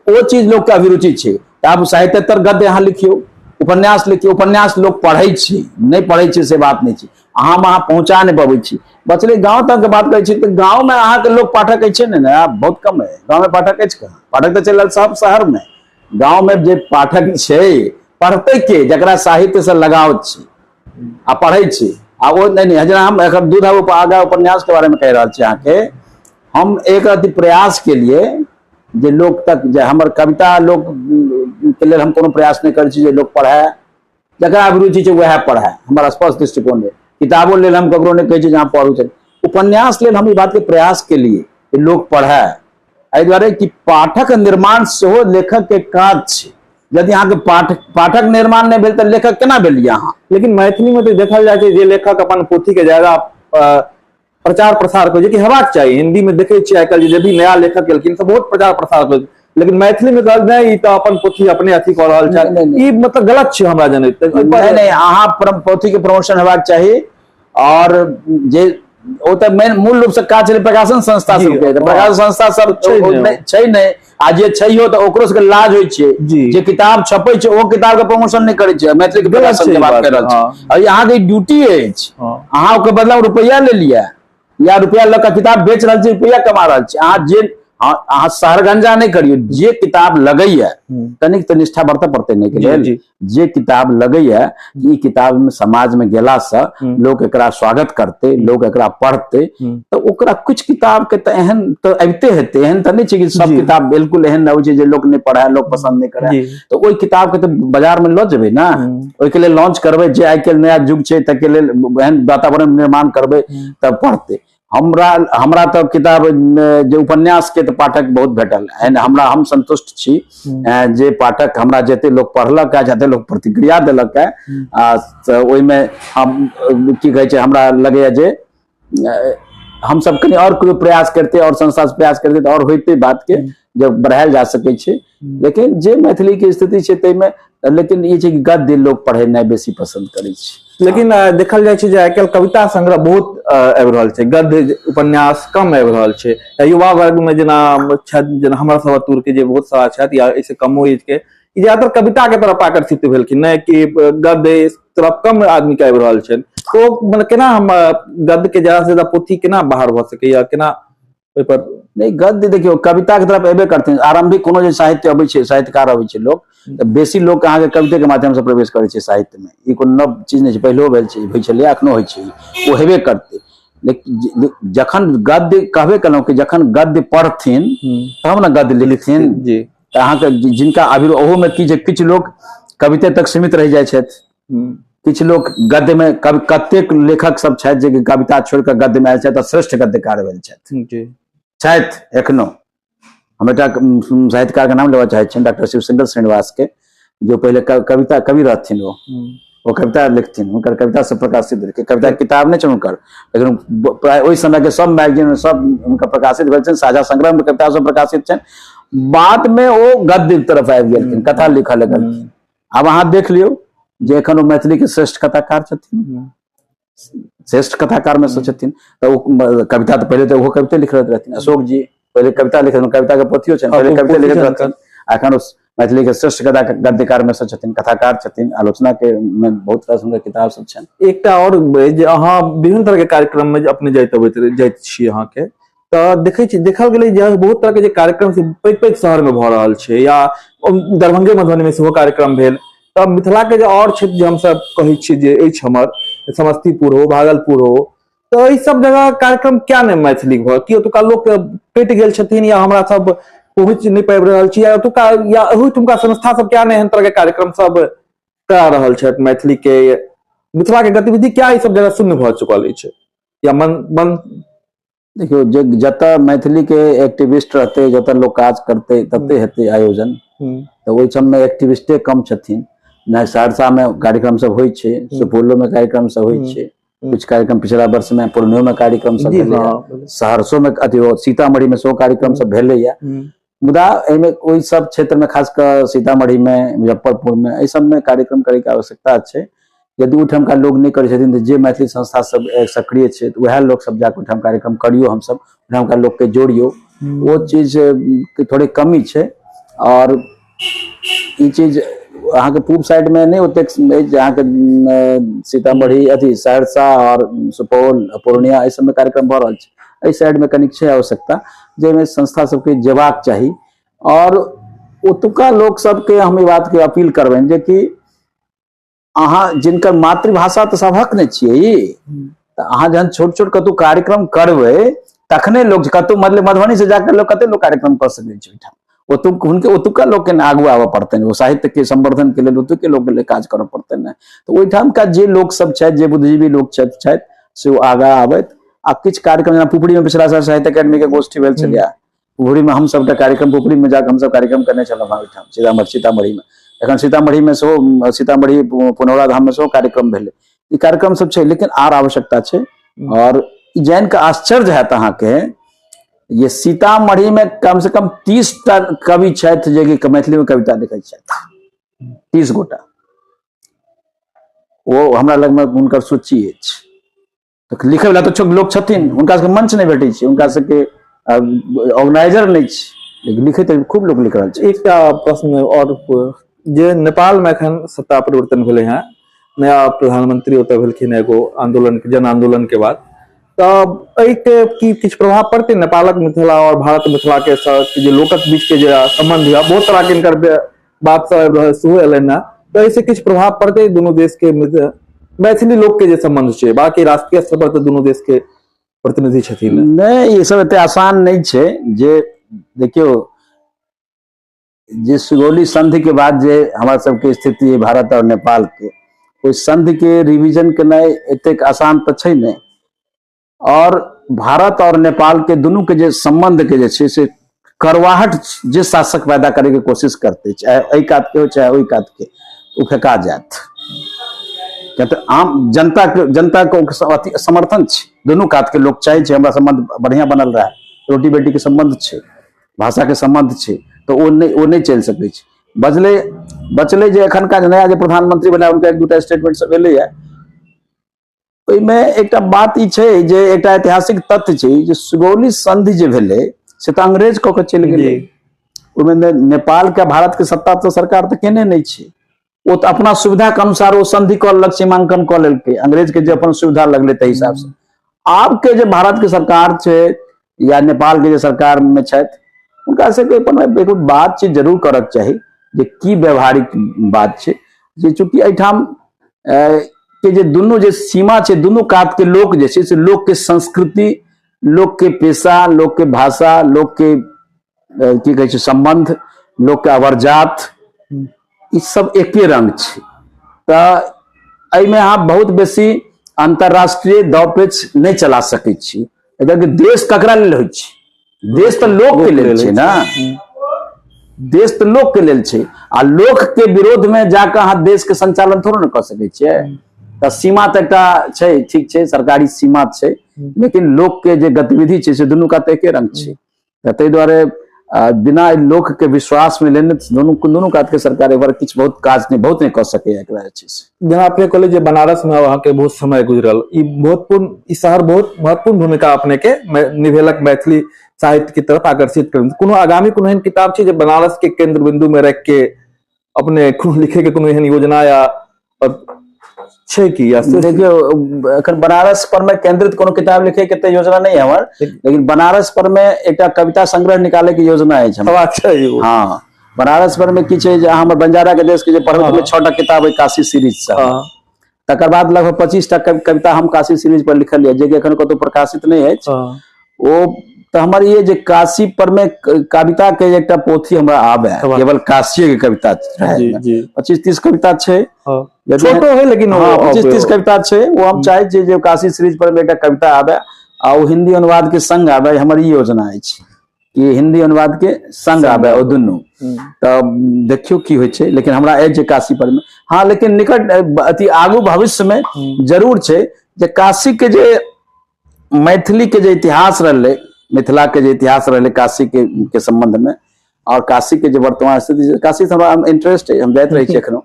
ओ चीज लोक के अभिरुचि छै। तऽ आब साहित्येतर गद्य अहाँ लिखियौ, उपन्यास लिखियौ। उपन्यास लोक पढ़ै छै, नहि पढ़ै छै से बात नहि छै, अहाँ अहाँ पहुँचा नहि पबै छी। बचलै गाँव तक के बात करै छी तऽ गाँवमे अहाँके लोक पाठक अछि ने, ने आब बहुत कम है गाँवमे पाठक अछि। कहाँ पाठक तऽ चलि रहल सब शहरमे। गाँवमे जे पाठक छै पढ़तै के, जकरा साहित्यसँ लगाव छै आ पढ़ै छी। आ ओ नहि नहि, जेना हम एखन दूध आगा उपन्यास के बारे में कहि रहल छी अहाँके, हम एक अथी प्रयास के लिए जे लोक तक जे हमर कविता लोक के लेल हम कोनो प्रयास नहि करै छी जे लोक पढ़ै, जकरा अभिरुचि छै वएह पढ़ै, हमर स्पष्ट दृष्टिकोण है। किताबो लेल हम ककरो नहि कहै छी जे अहाँ पढ़ू। छै उपन्यास लेल हम ई बात के प्रयास के लिए जे लोक पढ़ै, एहि दुआरे कि पाठक निर्माण सेहो लेखक के काज छै। यदि अहाँके पाठक निर्माण नहि भेल तऽ लेखक केना भेलियै अहाँ? लेकिन मैथिली में तऽ देखल जाइ छै जे लेखक अपन पोथी के ज्यादा प्रचार प्रसार करै छै, कि हेबाक चाही। हिंदी में देखै छियै आइ काल्हि जे भी नया लेखक एलखिन तऽ बहुत प्रचार प्रसार करै, लेकिन मैथिली में कहल नहि, ई तऽ अपन पोथी अपने अथी कऽ रहल छै। ई मतलब गलत छै हमरा जनैत। नहि नहि, अहाँ पोथी के प्रमोशन हेबाक चाही। और जे ओ तऽ मेन मूल रूप से काज छलै प्रकाशन संस्था सबके, तऽ प्रकाशन संस्था सब छै नहि, आ जे छैहो तऽ ओकरो सबके लाज होइ छै। जे किताब छपै छै ओ किताब के प्रमोशन नहि करै छै। मैथिली के प्रकाशन के बात कर रहल छी, और अहाँके ड्यूटी अछि, अहाँ ओकर बदला मे रुपैआ ले लिअ या रुपैआ लऽ कऽ किताब बेच रहल छी, रुपैआ कमा रहल छी। अहाँ जे अहाँ शहरगंजा नहि करियौ, जे किताब लगैया कनिक तऽ निष्ठा बरतऽ पड़तै ने के लेल। जे किताब लगैया ई किताब में समाज में गेला से लोक एकरा स्वागत करते, लोक एकरा पढ़ते, तऽ ओकरा कुछ किताब के तऽ एहन तऽ अबिते हेतै। एहन तऽ नहि छै कि सब किताब बिल्कुल एहन अबै छै जे लोक नहि पढ़ै, लोक पसंद नहि करै। तऽ ओहि किताब के तऽ बाजार में लऽ जेबै ने, ओहिके लेल लॉन्च करबै। जे आइ काल्हि नया युग छै ताहिके लेल एहन वातावरण निर्माण करबै तब पढ़तै। हमरा हमरा तऽ किताब जे उपन्यास के तऽ पाठक बहुत भेटल, एहन हमरा हम संतुष्ट छी जे पाठक हमरा जते लोक पढ़लक है, जते लोक प्रतिक्रिया देलक है, आ तऽ ओहिमे हम की कहै छै, हमरा लगैया जे हमसब कनि और कोनो प्रयास करते और संस्था से प्रयास करते तऽ और होइते बात के जे बढ़ायल जा सकै छै। लेकिन जे मैथिली के स्थिति छै ताहिमे, लेकिन ई छै कि गद्य लोक पढ़ेनाइ बेसी पसंद करै छै। लेकिन देखल जाइ छै जे आइ काल्हि कविता संग्रह बहुत आबि रहल छै, गद्य उपन्यास कम आबि रहल छै। युवा वर्ग में जेना छथि, जेना हमरा सब तुर के जे बहुत सारा छथि या एहिसँ कमो एज के, ई ज्यादातर कविता के तरफ आकर्षित भेलखिन, नहि कि गद्य तरफ कम आदमी के आबि रहल छनि। तो मतलब केना हम गद्य के ज्यादा से ज्यादा पोथी केना बाहर भऽ सकैया, केना ओहि पर? नहि, गद्य देखियौ कविता के तरफ एबे करथिन। आरंभिक कोनो जे साहित्य अबै छै, साहित्यकार अबै छै लोक, तऽ बेसी लोक अहाँके कविते के माध्यम से प्रवेश करै छै साहित्य मे। ई कोनो नव चीज नहि छै, पहिलो भेल छै, होइ छलै, एखनो होइ छै, ओ हेबे करतै। लेकिन जखन गद्य कहबे केलहुँ कि जखन गद्य पढ़थिन तब ने गद्य लिखथिन। तऽ अहाँके जिनका अभी ओहोमे की छै, किछु लोक कविते तक सीमित रहि जाइ छथि, किछु लोक गद्य में कतेक लेखक सब छथि जे कविता छोड़ कऽ गद्य में आयल छथि आ श्रेष्ठ गद्यकार भेल छथि छथि एखनो। हम एकटा साहित्यकार के नाम लेबऽ चाहै छियनि, डॉक्टर शिवशंकर श्रीनिवास के, जो पहिले कविता कवि रहथिन, ओ ओ कविता लिखथिन, हुनकर कविता सब प्रकाशित भेल, कविता किताब नहि छनि हुनकर, लेकिन प्राय ओहि समय के सब मैगजीन में सब हुनकर प्रकाशित भेल छनि, साझा संग्रह में कविता सब प्रकाशित छनि। बाद में ओ गद्य तरफ आबि गेलखिन, कथा लिखऽ लगलखिन। आब अहाँ देख लियौ जे एखन ओ मैथिली के श्रेष्ठ कथाकार छथिन, श्रेष्ठ कथाकार में से छथिन। तऽ ओ कविता तऽ पहिले तऽ ओहो कविते लिखैत रहथिन। अशोक जी पहिले कविता लिखैत, कविता के पोथियो छनि, पहिले कविते लिखैत रहथिन। एखन ओ मैथिली के श्रेष्ठ कथा गद्यकार में से छथिन, कथाकार छथिन, आलोचना के में बहुत रास हुनकर किताब सब छनि। एकटा और जे अहाँ विभिन्न तरह के कार्यक्रम में अपने जाइत अबैत जाइत छी अहाँके तऽ देखै छी, देखल गेलै जे बहुत तरह के जे कार्यक्रम से पैघ पैघ शहर में भऽ रहल छै या दरभंगे मधुबनी में सेहो कार्यक्रम भेल, तऽ मिथिला के जे और क्षेत्र जे हमसब कहै छियै जे अछि हमर समस्तीपुर हो, भागलपुर हो, तऽ एहि सब जगह कार्यक्रम क्या नहि मैथिली भऽ कि ओतुका लोक कटि गेल छथिन या हमरा सब पहुँच नहि पाबि रहल छी या ओतुका या ओहिठुमका संस्था सब क्या नहि एहन तरह के कार्यक्रम सब करा रहल छथि मैथिली के, मिथिला के गतिविधि क्या ई सब जगह शून्य भऽ चुकल अछि या मन मन देखियौ जे जतऽ मैथिली के एक्टिविस्ट रहतै, जतऽ लोक काज करतै तते हेतै आयोजन। तऽ ओहि सबमे एक्टिविस्टे कम छथिन। नहि सहरसा मे कार्यक्रम सब होइ छै, सुपौलो मे कार्यक्रम सब होइ छै, कुछ कार्यक्रम पिछला वर्ष में पूर्णियो में कार्यक्रम सब भेलैया, सहरसो में अथी सीतामढ़ी में सेहो कार्यक्रम सब भेलैया। मुदा एहिमे ओहि सब क्षेत्र में खास कऽ सीतामढ़ी में, मुजफ्फरपुर में, एहि सब में कार्यक्रम करे के आवश्यकता छै। यदि ओहिठामका लोक नहि करै छथिन तऽ जे मैथिली संस्था सब सक्रिय छै तऽ उएह लोक सब जाकऽ ओहिठाम कार्यक्रम करियौ, हमसब ओहिठामका लोकके जोड़ियौ। ओ चीज के थोड़े कमी छै। और ई चीज अहाँके पूब साइड में नहि ओतेक अछि, अहाँके सीतामढ़ी अथी सहरसा और सुपौल पूर्णिया एहि सबमे कार्यक्रम भऽ रहल छै। एहि साइड में कनिक छै आवश्यकता जाहिमे संस्था सबके जेबाक चाही। और ओतुका लोक सबके हम ई बात के अपील करबनि जे कि अहाँ जिनकर मातृभाषा तऽ सबहक ने छियै ई, तऽ अहाँ जहन छोट छोट कतौ कार्यक्रम करबै तखने लोक कतौ मतलब मधुबनी से जाकर लोक कते लोक कार्यक्रम कऽ सकै छै ओहिठाम। ओतुक हुनके ओतुका लोक के आगू आबऽ पड़तनि, ओ साहित्य के संवर्धन के लेल ओतुके लोक के लेल काज करऽ पड़तनि ने। तऽ ओहिठाम का जे लोक सब छथि, जे बुद्धिजीवी लोक छथि से ओ आगाँ आबथि। आ किछु कार्यक्रम जेना पुपरी में पिछला साल साहित्य अकादमी के गोष्ठी भेल छलैया, पुपरी में हम सबटा कार्यक्रम पुपरी में जाकर हम सब कार्यक्रम करने छलहुँ हँ ओहिठाम सीतामढ़ी में। एखन सीतामढ़ी में सेहो सीतामढ़ी पुनौरा धाम में सेहो कार्यक्रम भेलै। ई कार्यक्रम सब छै, लेकिन आर आवश्यकता छै। और ई जानि कऽ आश्चर्य हैत अहाँके, ये सीतामढ़ी में कम से कम 30 टा कवि छथि जे कि मैथिली में कविता लिखै छथि, 30 गोटा। ओ हमरा लग में हुनकर सूची अछि। तऽ लिखै वला तऽ लोक छथिन, हुनका सबके मंच नहि भेटै छै, हुनका सबके ऑर्गेनाइजर नहि छै, लेकिन लिखै तऽ खूब लोक लिख रहल छै। एकटा प्रश्न और जे नेपाल में एखन सत्ता परिवर्तन भेलै हैं, नया प्रधानमंत्री ओतऽ भेलखिन एगो आंदोलन जन आंदोलन के बाद, तऽ एहिके की किछु प्रभाव पड़तै नेपालक मिथिला और भारत मिथिला के जे लोकक बीच के जे संबंध यऽ, बहुत तरह के इनकर बात सब आबि रहल सेहो एलनि हँ, तऽ एहिसँ किछु प्रभाव पड़तै दुनू देश के मैथिली लोक के जे संबंध छै? बाकी राष्ट्रीय स्तर पर तऽ दुनू देश के प्रतिनिधि छथिन। नहि, ई सब एते आसान नहि छै। जे देखियौ जे सुगौली संधि के बाद जे हमरा सबके स्थिति भारत और नेपाल के, ओहि संधि के रिवीजन केनाइ एतेक आसान तऽ छै नहि। और भारत और नेपाल के दुनू के जे संबंध के जे छै से करवाहट जे शासक पैदा करे के कोशिश करते, चाहे एहि कात के हो चाहे ओहि कात के, ओ फेका जायत। किया तऽ आम जनता के जनता के अथी समर्थन छै, दुनू कात के लोक चाहे छै हमरा संबंध बढ़िया बनल रहे, रोटी बेटी के संबंध छै, भाषा के संबंध छै, तऽ ओ नहि चलि सकै छै। बचले जे एखनका नया जे प्रधानमंत्री भेला हुनका एक दूटा स्टेटमेंट सब एलैया, ओहिमे एकटा बात ई छै जे एकटा ऐतिहासिक तथ्य छै जे सुगौली संधि जे भेलै से तऽ अंग्रेज कऽ के चलि गेलै, ओहिमे नेपाल के भारत के सत्ता तऽ सरकार तऽ केने नहि छै, ओ तऽ अपना सुविधा के अनुसार ओ संधि कऽ लेलक, सीमांकन कऽ लेलकै अंग्रेज के जे अपन सुविधा लगलै ताहि हिसाब से। आब के जे भारत के सरकार छै या नेपाल के जे सरकार में छथि हुनका सबके अपन एगो बातचीत जरूर करक चाही जे की व्यवहारिक बात छै, जे चूँकि एहिठाम के जे दुनू जे सीमा छै, दुनू कात के लोक जे छै से लोक के संस्कृति, लोक के पेशा, लोक के भाषा, लोक के की कहै छै संबंध, लोक के अवरजात, ई सब एके रंग छै। तऽ एहिमे अहाँ बहुत बेसी अंतरराष्ट्रीय दाव पेच नहि चला सकै छी। एकर देश ककरा लेल होइ छै? देश तऽ लोक के लेल छै ने। देश तऽ लोक के लेल छै आ लोक के विरोध में जाकऽ अहाँ देश के संचालन थोड़े ने कऽ सकै छियै। तऽ सीमा तऽ एकटा छै, ठीक छै, सरकारी सीमा छै, लेकिन लोक के जे गतिविधि छै से दुनू का तऽ एके रंग छै। तऽ ताहि दुआरे बिना लोक के विश्वास में लेने दुनू दुनू कात के सरकार एक बार किछु बहुत काज नहि, बहुत नहि कऽ सकैया एकरा जे छै से। जेना अपने कहलियै जे बनारस में अहाँके बहुत समय गुजरल, ई महत्वपूर्ण, ई शहर बहुत महत्वपूर्ण भूमिका अपने के निभेलक मैथिली साहित्य के तरफ आकर्षित कर। कोनो आगामी कोनो एहन किताब छै जे बनारस के केंद्र बिंदु में रख के अपने कोनो लिखे के कोनो एहन योजना या छै की? या देखियौ, एखन बनारस पर में केंद्रित कोनो किताब लिखे के तऽ योजना नहीं हमर, लेकिन बनारस पर में एकटा कविता संग्रह निकाले के योजना अछि हमर। अच्छा, ई हाँ, बनारस पर में की छै जे हमर बंजारा के देश के जे पढ़बै तऽ 6टा किताब है काशी सीरीज से। तकर बाद लगभग 25टा कविता हम काशी सीरीज पर लिखल यऽ, जे कि एखन कतौ प्रकाशित नहि अछि। ओ तऽ हमर ये जे काशी पर में कविता के एकटा पोथी हमरा आबे, केवल काशीये के कविता रहे। 25-30 कविता छै। छोटो है लेकिन 25-30 कविता छै। ओ हम चाहे छियै जे काशी सीरीज पर में एकटा कविता आबे आ ओ हिंदी अनुवाद के संग आबे। हमर ई योजना अछि कि हिंदी अनुवाद के संग आबे ओ दुनू। तऽ देखियौ की होइ छै, लेकिन हमरा अछि जे काशी पर में, हाँ, लेकिन निकट अथी आगू भविष्य में जरूर छै जे काशी के जे मैथिली के जे इतिहास रहलै, मिथिला के जे इतिहास रहलै काशी के संबंध में, और काशी के जे वर्तमान स्थिति, काशी से हमरा इंटरेस्ट है, हम जाइत रहै छी एखनो,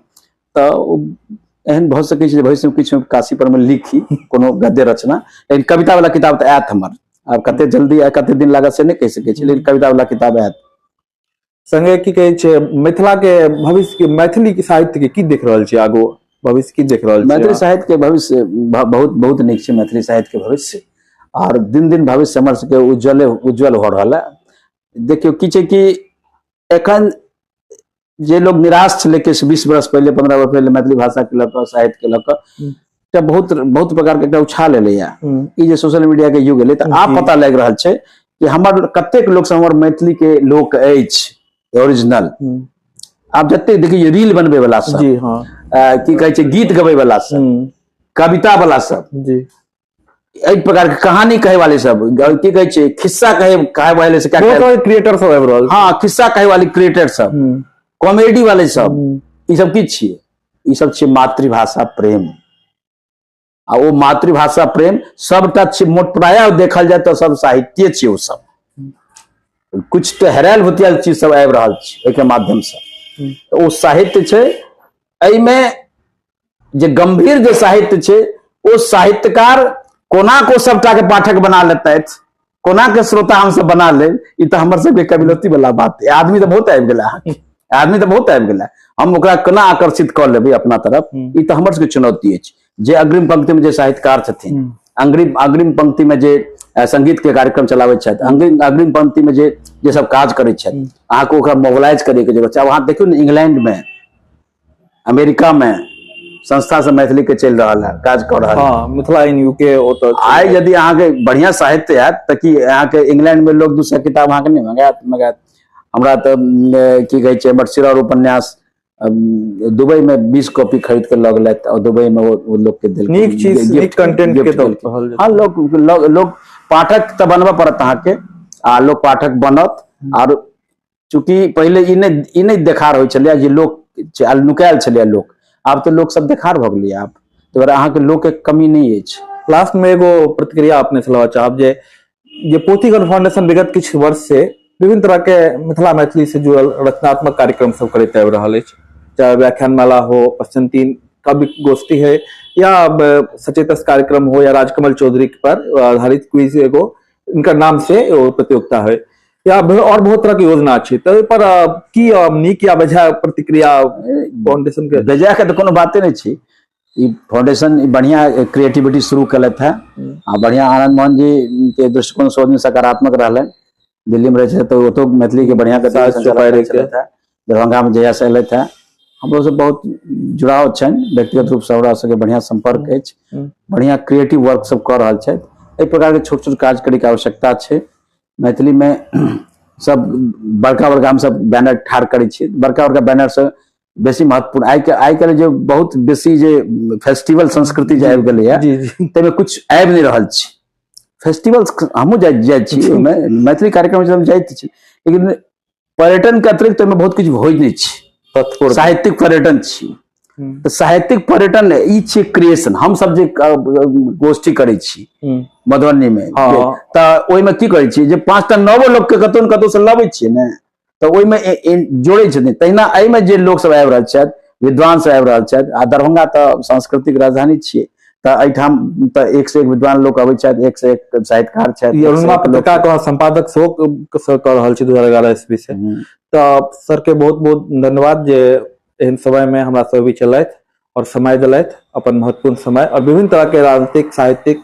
तऽ एहन भऽ सकै छै जे भविष्य में किछु काशी पर में लिखी कोनो गद्य रचना, लेकिन कविता वाला किताब तऽ आयत हमर। आब कते जल्दी आ कते दिन लागत से नहि कहि सकै छी, लेकिन कविता वाला किताब आयत। संगे की कहै छै, मिथिला के भविष्य के, मैथिली के साहित्य के की देख रहल छी, आगू भविष्य की देख रहल छी? मैथिली साहित्य के भविष्य बहुत बहुत नीक छै। मैथिली साहित्य के भविष्य और दिन दिन भविष्य हमर सबके उज्जवले उज्जवल हो रहल है। देखियौ की छै कि एखन जे लोग निराश छलै कि 20 बरस पहिले, 15 बरस पहिले मैथिली भाषा के लऽ कऽ, साहित्य के लऽ कऽ, एकटा बहुत बहुत प्रकार के एकटा उछाल एलैया। ई जे सोशल मीडिया के युग एलै तऽ आब पता लागि रहल छै कि हमर कतेक लोक सब हमर मैथिली के लोक अछि ओरिजिनल। आब जते देखियौ रील बनबै वाला सब, जी हाँ, की कहै छै, गीत गबै वाला सब, कविता वाला सब, एहि प्रकार के कहानी कहे वाले सब, की कहै छै, खिस्सा कहे कहे वाले से क्या बहुत सारे क्रिएटर सब आबि रहल। हाँ, खिस्सा कहे वाले क्रिएटर सब, कॉमेडी वाले सब, ई सब की छियै? ई सब छियै मातृभाषा प्रेम। आ ओ मातृभाषा प्रेम सबटा छियै, मोट प्रायः देखल जाय तऽ सब साहित्ये छियै। ओ सब कुछ तऽ हेरायल भुतियाल चीज सब आबि रहल छै ओहिके माध्यम से, तऽ ओ साहित्य छै। एहिमे जे गंभीर जे साहित्य छै ओ साहित्यकार कोना को सबटा के पाठक बना लेतथि, कोना के श्रोता हमसब बना लेब, ई तऽ हमर सबके कबिलती वाला बात है। आदमी तऽ बहुत आबि गेला, आदमी तऽ बहुत आबि गेला, हम ओकरा कोना आकर्षित कऽ लेबै अपना तरफ, ई तऽ हमर सबके चुनौती अछि। जे अग्रिम पंक्ति में जे साहित्यकार छथिन, अग्रिम पंक्ति में जे संगीत के कार्यक्रम चलाबै छथि, अग्रिम पंक्ति में जे सब काज करै छथि, अहाँके ओकरा मोबिलाइज करैके जरूरत छै। आब अहाँ देखियौ ने, इंग्लैंड में, अमेरिका में संस्था से मैथिली के चलि रहल है, काज कऽ रहल है। हाँ, मिथिला इन यूके ओतऽ आइ यदि अहाँके बढ़िया साहित्य आयत तऽ की अहाँके इंग्लैंड में लोग 200 किताब अहाँके नहि मंगायत? मंगायत। हमरा तऽ की कहै छै, हमर सिरौर उपन्यास दुबई में 20 कॉपी खरीद के लऽ गेलथि और दुबई में वो लोग के देलखिन। नीक चीज, नीक कंटेंट के गिफ्ट तऽ देलखिन। कहल जेतै। हाँ, लोग पाठक तऽ बनबऽ पड़त अहाँके, आ लोग पाठक बनत। आर चूँकि पहिले ई नहि देखार होइ छलै जे लोक नुकायल छलै लोक, आब तऽ लोक सब देखार भऽ गेलै। आब तऽ अहाँके लोक के कमी नहि अछि। लास्ट में एगो प्रतिक्रिया अपने से लेबऽ चाहब जे पोथीगण फाउंडेशन विगत किछु वर्ष से विभिन्न तरह के मिथिला मैथिली से जुड़ल रचनात्मक कार्यक्रम सब करैत आबि रहल अछि, चाहे व्याख्यान माला हो, पश्चंतीन कवि गोष्ठी है, या सचेतस कार्यक्रम हो, या राजकमल चौधरी पर आधारित क्विज एगो इनका नाम से एगो प्रतियोगिता है, या और बहुत तरह के योजना छै। तऽ ओहि पर की नीक या बेजाय प्रतिक्रिया फाउंडेशन के? बेजाय के तऽ कोनो बाते नहि छै। ई फाउंडेशन बढ़िया क्रिएटिविटी शुरू केलथि है आ बढ़िया आनंद मोहन जी के दृष्टिकोण से सकारात्मक रहलनि। दिल्ली में रहै छथि तऽ ओतौ मैथिली के बढ़िया गतिविधि संचालन छलथि है। दरभंगा में जहिया से एलथि है हमरो सब बहुत जुड़ाव छनि, व्यक्तिगत रूप से हमरा सबके बढ़िया संपर्क अछि, बढ़िया क्रिएटिव वर्क सब कऽ रहल छथि। एहि प्रकार के छोट छोट काज करैके आवश्यकता छै। मैथिली में सब बड़का बड़का हमसब बैनर ठाढ़ करै छियै, बड़का बड़का बैनर से बेसी महत्वपूर्ण आइ काल्हि जे बहुत बेसी जे फेस्टिवल संस्कृति जे आबि गेलैया ताहिमे किछु आबि नहि रहल छै। फेस्टिवल हमहूँ जाइत छी, ओहिमे मैथिली कार्यक्रम हम जाइत छी, लेकिन पर्यटन के अतिरिक्त ओहिमे बहुत किछु होइ नहि छै। तत्पूर्व साहित्यिक पर्यटन छी। तऽ साहित्यिक पर्यटन ई छियै क्रिएशन। हम सब जे गोष्ठी करै छी मधुबनी मे, तऽ ओहिमे की करै छी जे 5टा नवो लोक के कतौ ने कतौ से लबै छियै ने, तऽ ओहिमे जोड़ै छथिन। तहिना एहिमे जे लोक सब आबि रहल छथि, विद्वान सब आबि रहल छथि, आ दरभंगा तऽ सांस्कृतिक राजधानी छियै, तऽ एहिठाम तऽ एक से एक विद्वान लोक अबै छथि, एक से एक साहित्यकार छथि। ई अरुणिमा पत्रिका के संपादक सेहो कऽ रहल छी 2011 ईस्वी से। तऽ सर के बहुत बहुत धन्यवाद जे एहन समय में हमरा सब बीच एलथि और समय देलथि, अपन महत्वपूर्ण समय, और विभिन्न तरह के राजनीतिक, साहित्यिक,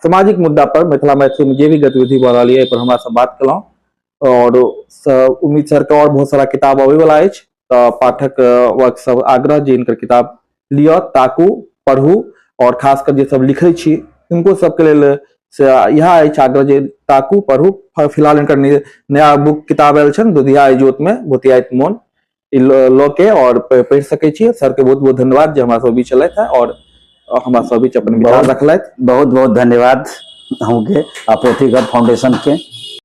सामाजिक मुद्दा पर मिथिला मैथिली में जे भी गतिविधि भऽ रहल यऽ, एहि पर हमरा सब बात केलहुँ। और उम्मीद सर के और बहुत सारा किताब अबै वाला अछि, तऽ पाठक वर्ग सब आग्रह जे इनकर किताब लिअ, ताकू, पढ़ू, और खास कर जे सब लिखै छी तिनको सबके लेल से इएह अछि आग्रह जे ताकू, पढ़ू। फिलहाल इनकर नया बुक किताब आयल छनि दुधिया इजोत में भोतियाइत मोन, ई लऽ के और पढ़ि सकै छी। सर के बहुत बहुत धन्यवाद जे हमरा सब बीच एलथि और हमरा सब बीच अपन विचार रखलथि। बहुत बहुत धन्यवाद अहूँके आ पोथीघर फाउंडेशन के।